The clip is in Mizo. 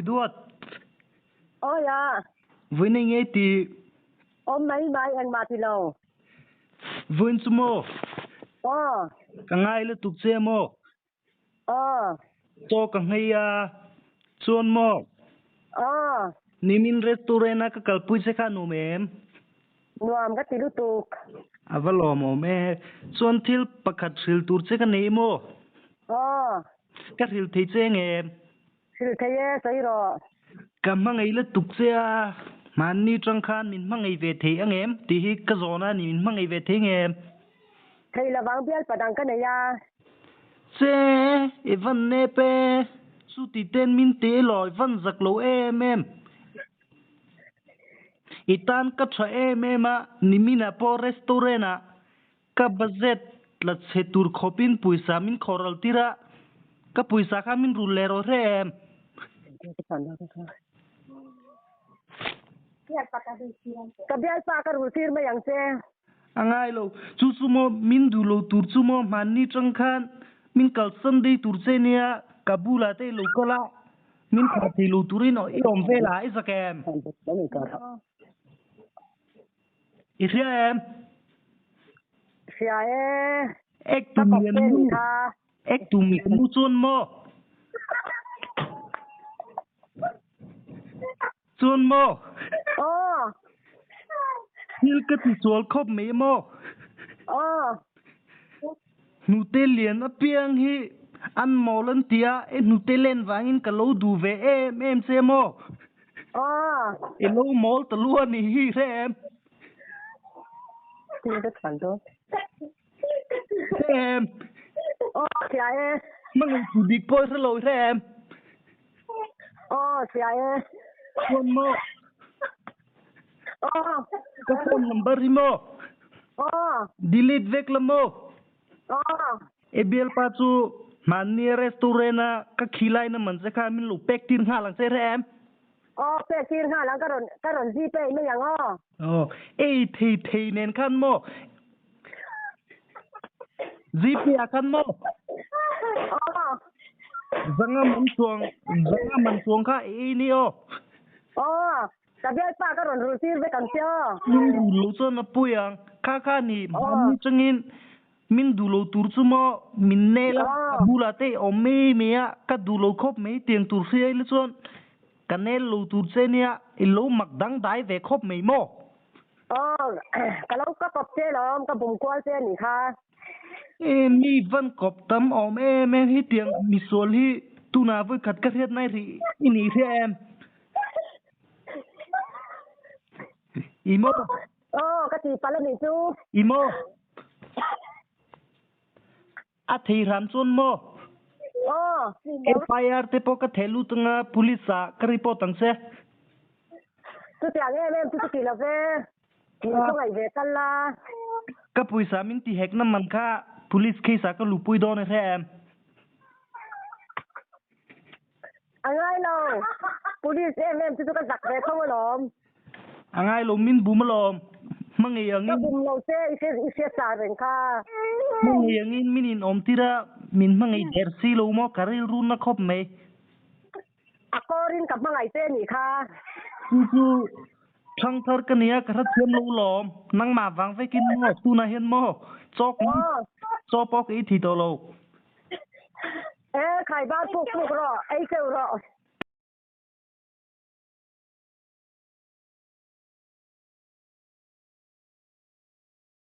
Duat. Awi a. Vawiin ei ngei ti. Awm mai mai engmah ti lo. Vawiin chu maw? Aw. Ka ngai lutuk che maw? Aw. Chaw ka nghei a. Chuan maw? Aw. Nimin restaurant a ka kalpui che kha nuam em? Nuam ka ti lutuk. A va lawmawm e. Chuan thil pakhat hril tur che ka nei maw? Aw. Ka hril thei che ngem? Hril thei e, sawi rawh. Ka hmangaih lutuk che a, hmanni tang khan min hmangaih ve thei ang em? Tih hi ka zawn a ni, min hmangaih ve thei ngem? Thei lovang bial padang ka nei a. Che, i van nep e, chuti ten min ti elaw, i van zak lo em em. I tan ka tha em em a, niminah pawh restaurant ah Ka budget la chhe tur khawpin pawisa min khawhral tir a, ka pawisa kha min rul leh rawh hle em? Ka bialpa ka rul tir mai ang che. A ngai lo, chu chu maw min duh lo tur chu maw hmanni tang khan min kalsan dei tur che nia ka bulah te i lo kal a, min thlah thei lo turin i awm vel a, i zak em? I hria em? Hria e. Ek tum lian nu. Ek tum lian nu chuan maw? Chuan maw? Aw. Thil ka ti sual khawp mai maw? Aw. Hnute lian apiang hi an mawl an ti a, e hnute len vangin ka lo duh ve em em che maw? Aw. I lo mawl ta lu a ni hi hre em? Thil ka chhan dawn. Hre em? Aw, hria e. Hmangaih tu dik pawh i hre lo i hre em? Aw, hria e. Chuan maw? Aw. Ka phone number hi maw? Aw. Delete vek la maw? Aw. E bialpa chu hmanni restaurant a ka khilai na man che kha min lo pek tir nghal ang che hre em? Aw, pek tir nghal ang ka rawn ka rawn gpay mai ang aw. Aw, ei thei thei nen khan maw? Gpay ah khan maw? Aw. Zanga man chuang zanga man chuang kha ei ni aw. Aw, Ka bialpa ka rawn rul tir vek ang che aw. Min rul lo chuan a pui ang. Kha kha ni mahni changin min duh lo tur chu maw min nel a, ka bulah te i awm mai mai a, ka duh lo khawp mai tiang tur hria ila chuan ka nel lo tur che nia i lo mak dangdai ve khawp mai maw? Aw, ka lo ka kawp che lawm, ka bum kual che a nih kha. E mi van kawp tam awm em em hi tiang misual hi tunah vawikhat ka hriat nai rih i nih hria em? I maw? Aw, ka ti palh a nih chu. I maw? A thei hram chuan maw? Aw. FIR te pawh ka theh lut anga police ah ka report ang che. Chutiang em em chu chu ti lo ve. Min khawngaih ve tal la. Ka pawisa min ti hek na man kha police case ah ka luhpui dawn e hre em? A ngai lo. Police em em chu chu ka zak ve tho alawm. A ngai lo min bum alawm. Hmangei angin. Ka bum lo che i hre i hriat sa reng kha. Hmangei angin min in awm tir a, min hmangei der si lo maw ka rilru na khawp mai. A kawrin ka hmangaih che anih kha. Chu chu thangthar ka nia ka hrethiam lo lawm. Nangmah vang vekin maw tunah hian maw chaw chaw pawh ka ei thei tawh lo. E khai bar puk puk rawh ei keuh rawh.